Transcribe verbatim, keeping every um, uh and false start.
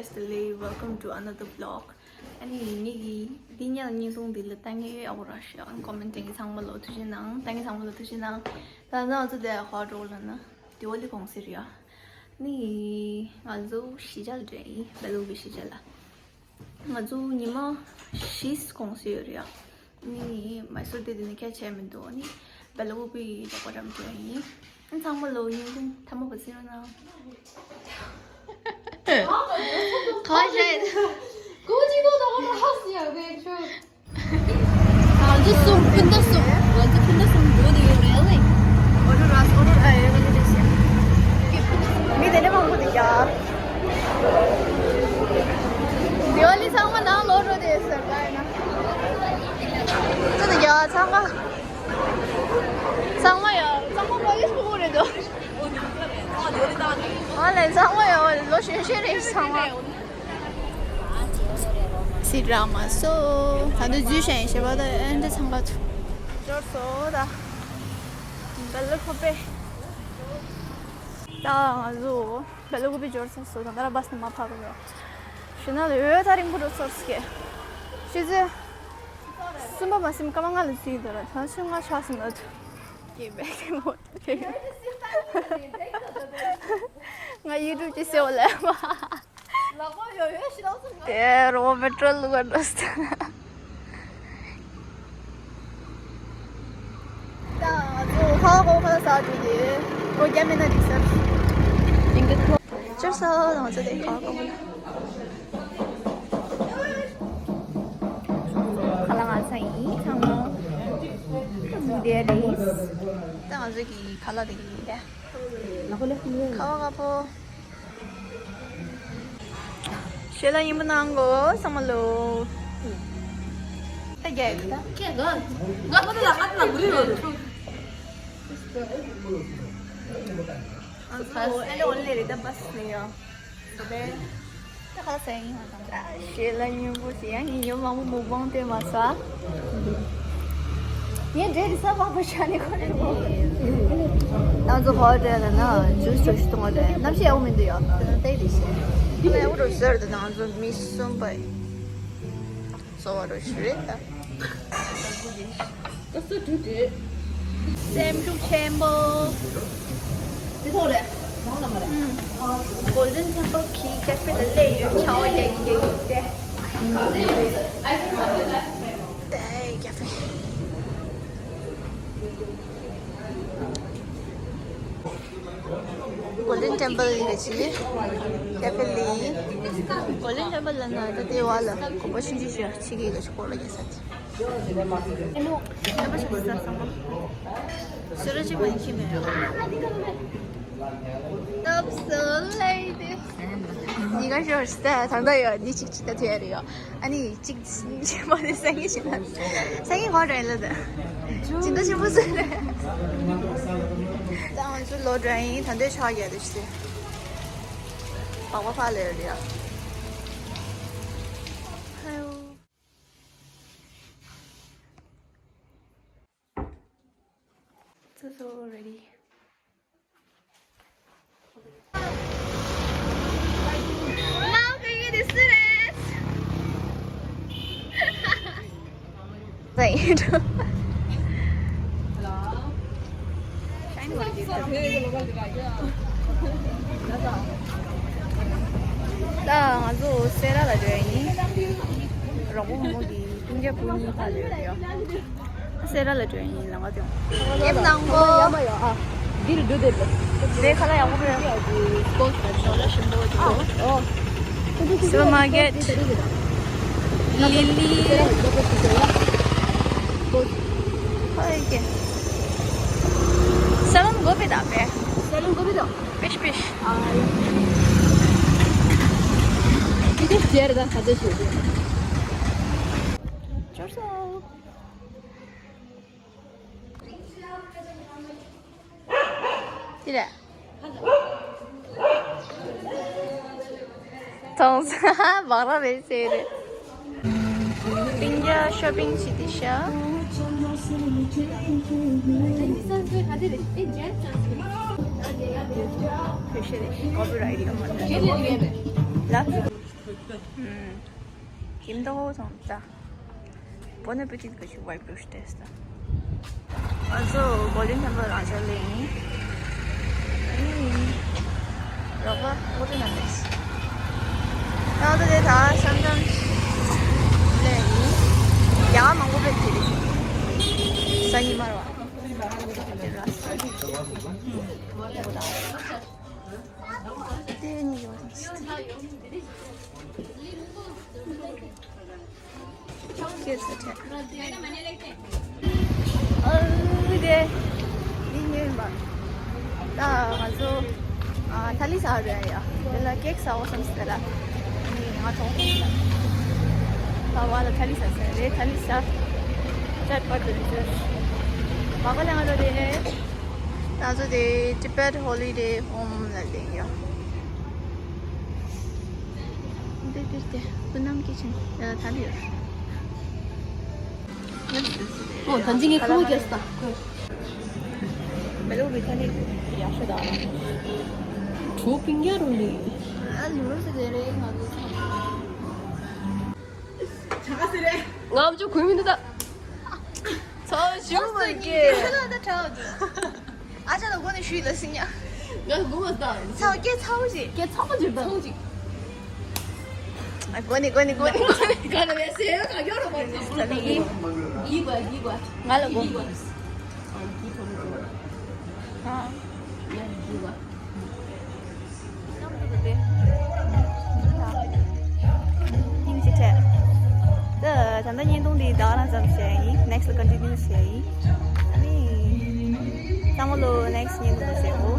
Welcome to another vlog. ཨ་ནི་ངེད་ཀྱི་འདི་ཉལ་ཉིན་སོང་འདི་ལ་ལྟ་ངེས་ཨོ་ར་ཤི་ཨང་ཀོ་མེན་ཊི་ངེད་ཚང་མ་ལོ་ཐུགས་རྗེ་གནང་། ལྟ་ངེད་ཚང་མ་ལོ་ཐུགས་རྗེ་གནང་། ད་ང་ཚོ་དེ་ཧོ་ཌོ་ལ་ན་དི་ཝ་ལི་གུང་སེང་རེད་ཡ། ནི་ང་ཚོ་གཞིས་ཆགས་ལ་འགྲོ་ཡིན། སྦེལ་ཀོབ་གཞིས་ཆགས་ལ། ང་ཚོ་ཉི་མ་བཞི་གུང་སེང་ཡོད་རེད་ཡ། ནི་མའི་སོར་དེ་དེ་ནི་ཁྱད་ཆེ་མི་འདུག་ནི་སྦེལ་ཀོབ་པའི་འགྲོ་གྲབས་འགྲོ་ཡིན། ཚང་མ་ལོ་ཉིན་གུང་ཐ་མ་བ་སི་རོ་ན། ཁ་ཤས། ང་ཚོ་གསུམ་སྤུན་ཟླ་གསུམ། ང་ཚོ་སྤུན་ཟླ་གསུམ་འགྲོ་དེ་ཡོད་རེད་ལེ། ཨོ་ཏོ་ར་ཨོ་ཏོ་ར་ཨེ་ཝེ་ལི་ཏི་ཤི། མི་དེ་ནས་མང་པོ་འདུག་ཡ། དི་ཝ་ལི་ཚང་མ་ནང་ལོག་འགྲོ་དེ་ཟེར་ག་ཡིན་ན། ཙི་ནི་ཡ་ཚང་མ། ཚང་མ་ཡ། ཚང་མ་པ་ལི་སི་ཕྲུ་གུ་རེད་འདུག་ཨ་ལས་ཚང་མ་ཡ་ལོ་གཞོན་གཞོན་རེད་ཚང་མ། སི་ར་མ་སོ། ད་འདི་འཛུལ་བཞིན་ཞེས་པ་ད་ཨེ་འདྲ་ཚང་ག་ཚུ། འབྱོར་སོ་ད། འབལ་ལ་ཁོ་པེ། ད་ང་ཚོ་འབལ་ལ་ཁོ་པེ་འབྱོར་ཚར་སོ། ད་ད་ར་བ་སི་ནས་མར་ཕབ་རོགས། ཞུ་ན་ལ་ཡོད་ད་རིང་པོ་འགྲོ་ཚར་སོ་ཀེ། ཤི་ཚེ། གསུམ་པ་མ་ཟིན་སྐར་མ་ལྔ་ལ་ཚུད་ཡིན་ད་ར། ད་ཆུ་ལྔ་ཆགས་སོང་ད། ཀེ་བེ་ཀེ་མོ། ང་ཡུ་ཊུབ་ཀྱི་སེ་བ་ལ་མ། དེ་རོ་མེ་ཊྲོལ་ལུག་འགྲོ་སྟེ། ད་ང་ཚོ་ཁ་ལག་གོ་ཁ་ལག་ཟ་འགྲོ་དེ། ཁོ་རྒྱ་མེད་ན་འགྲིག་ས་རེད། ཅོར་སོ། ང་ཚོ་དེ་ཁ་ལག་གོ་ཁ་ལག་ཁ་ལག་ང་ཚོ་ཡིན་ཚང་མ། འདི་དེ་རེད། ད་ང་ཚོ་གི་ཁ་ལག་དེ་གི་ཡིན་ད། ཁ་བ་ཁ་པོ། ཞོལ་ལ་ཡིན་པ་ནང་གོ་ས་མ་ལོ། ད་རྒྱ་ཡོད་ད། ཁྱེད་ང་ང་ཁོ་ལ་ང་ལ་མུ་རི་རོ། ཨ་ལོ་ཨོ་ལེ་རེད་ད་བ་སི་ནས་ཡོང་། ད་ག་ས་ཡིན་ང་དང་། ཞེ་ལ་ཉིན་པོ་ཞེ་ཡང་ཉིན་ཡོད་མང་པོ་མུག་བང་སྟེ་མ་ས། ངས་འདྲེ་རི་ས་བག་པ་ཤ་ནི་ཁོ་རེ་མོ། ང་ཚོ་ཧོ་ཊེལ་ལ་ན་ཇུས་ཅོ་ཤི་གཏོང་བ་རེད། གནམ་གཤིས་ཡག་པོ་མི་འདུག་ཡ། དེ་ནི་ཏེ་རི་ཤེ། ཁོ་ལ་ཡག་པོ་འགྲོ་ཤི་རེད། ད་ང་ཚོ་མི་གསུམ་པ་ཡིན། གསོ་བ་རོ་ཞུ་རེད་ད། ད་སུ་དུ་དུ། སེམས་ཤུགས་ཆེན་པོ། དེ་ཐོག་རེད། མང་ལ་མ་རེད། ཨུམ། Golden Temple གི་ཀེ་ཧྥེ་ལ་སླེབས་ཡོད། ཆའོ་རྒྱག་གི་རྒྱག་གི་དེ། དེ་ཀེ་ཧྥེ། Golden Temple ལི་རེ་ཆི་ལི། ཀེ་ཧྥེ་ལི། Golden Temple ལ་ན་ད་དེ་བ་ལ་གོམ་པ་ཆུང་ཆུང་ཞིག་ཆི་གི་ག་ཆུ་སྐོར་ལ་རྒྱལ་ས་ཆི། ཨེ་ནོ། ཨེ་པ་ཆི་ས་སང་མ། སུ་ར་ཅི་མ་ཡིན་ཁྱི་མེད། སྟབས་སུ་ལས་དེ། ཉི་ག་ཞོར་སྟ་ད་ད་ཡོད་འདི་ཅིག་ཅིག་ད་ཐོས་རེ་ཡོད། ཨ་ནི་གཅིག་ཕྱི་མ་ནི་སང་ཉིན་ཞིག་ན། སང་ཉིན་ཧོ་ཌོ་ཡིན་ལ་ད། སྦྱིན་བདག་ཆེན་པོ་ཟེར་རེད། ད་ང་ཚོ་ལོ་འདྲ་ཡིན། ད་འདོད་ཆགས་རྒྱ་དུ་ཞིག་སྟེ། བག་བག་ཕ་ལེ་རེད་ཡ། ཧའོ། It's all ready. Now can you do this? Right. ད་ང་ཚོ་སེ་ར་ལ་འགྲོ་ཡ་ཡིན། རོགས་པ་བུ་མོ་གི་སྤུན་ཀྱག་བུ་གཉིས་ཕར་ལ་ཡོད་ཡ། སེ་ར་ལ་འགྲོ་ཡ་ཡིན། ལམ་ཁ་དེ་ཡོང་། ཨེམ་ནང་གོ། འདིར་འགྲོ་དེ་རེད། དེ་ཁ་ལག་ཡག་པོ་རེད། ཞོ་ལ་ཞིམ་པོ་འདུག་སུ་པར་མར་ཀེཊ། ལི་ལི། ཧོ་ཡེ་ཀེ། ས་ལོན་གོ་པེ་ད་པེ། ས་ལོན་གོ་པེ་ད། པེཤ་པེཤ། འདི་ཟེར་ད་ཁ་ཚ་ཞིག་འབྱོར་སོང་། དེ་རེད། ཐོང་ས་བག་ར་རེད་ཟེར་རེད། སྤུན་ཀྱག་ཤོ་པིང་བྱེད་དེ་ཤ། ཁོ་ཤེས་རེད། ཀོ་པི་རའེ་ཊི་ཡོད་མ་རེད་ལ། Kim do song ta. Bon appetit ka chu wipe brush test ta. Also, Golden Temple rancha le ni. Roba, what an amazing. Now the data sometimes le ni. Ya mango pe tiri. Sanyi marwa. Teni yo. Cheers, okay. ཨོ་དེ། ཡིན་ཡིན་པ། ད་ང་ཚོ་ཨ་ཐ་ལི་ཟ་རེད་ཡ། དེ་ལ་ཀེག་ཟ་འོ་བསམ་སྟེ་ལ། ནི་ང་ཐོང་ཐོང་ལ། ད་བ་ལ་ཐ་ལི་ཟ་ཟེར་རེད། ཐ་ལི་ཟ། ཅད་པ་དེ་ཟེར། བ་ག་ལ་ང་ཚོ་དེ། ང་ཚོ་དེ་Tibet Holiday Home ལ་ལེན་ཡོད། འདི་འདིར་དེ་བུ་ནམ་སྐྱེ་ཆེན་ད་ལི་ཡོད། ཨོ་ད་འཇིག་ངས་ཁོ་མོ་རྒྱབ་སྟ། མེ་ལོ་བི་ཐ་ནི་ཡག་ཤོས་ད། གྲོ་པིང་ཡ་རོ་ལི། ཨ་ལི་རོ་སི་དེ་རེད་ང་གི། ཆ་ག་སི་རེད། ང་ཨམ་ཅོག་གུས་མི་འདུག་ད། ཚོ་ཞུ་མ་སྐྱེ། ཁྱེད་ལ་ད་ཁྲའོ་འདུག་ཨ་ཅག་ལ་སྒོ་ནས་ཞུས་ལ་སྲིང་ཉ། ང་སྒོ་མ་ལྟ། ཚའོ་སྐད་ཚའོ་ཞིག་སྐད་ཚ་པོ་ཅིག་ད། ཚའོ་ཅིག་ཨ་སྒོ་ནས་སྒོ་ནས་སྒོ་ནས། ག་ལ་བས་སེ་ག་ཡོད་རོ་བ་ཡོད་ད་ནི་ཡིན། ཡིན་པ་ཡིན་པ། ང་ལ་སྒོ། ཡིན་པ། ཨ་ཡིན་པ། ཨ་ཡིན་པ། ཉིན་གཅིག་འཕྲད། ད་ད་ལྟ་བརྙན་ཐུང་འདི་ད་ག་རང་ཙམ་བྱས་ཡིན། next ལ་continue བྱས་ཡིན། ཨ་ནི། ཚང་མ་ལོ་next བརྙན་ཐུང་ལ་མཇལ་གོ།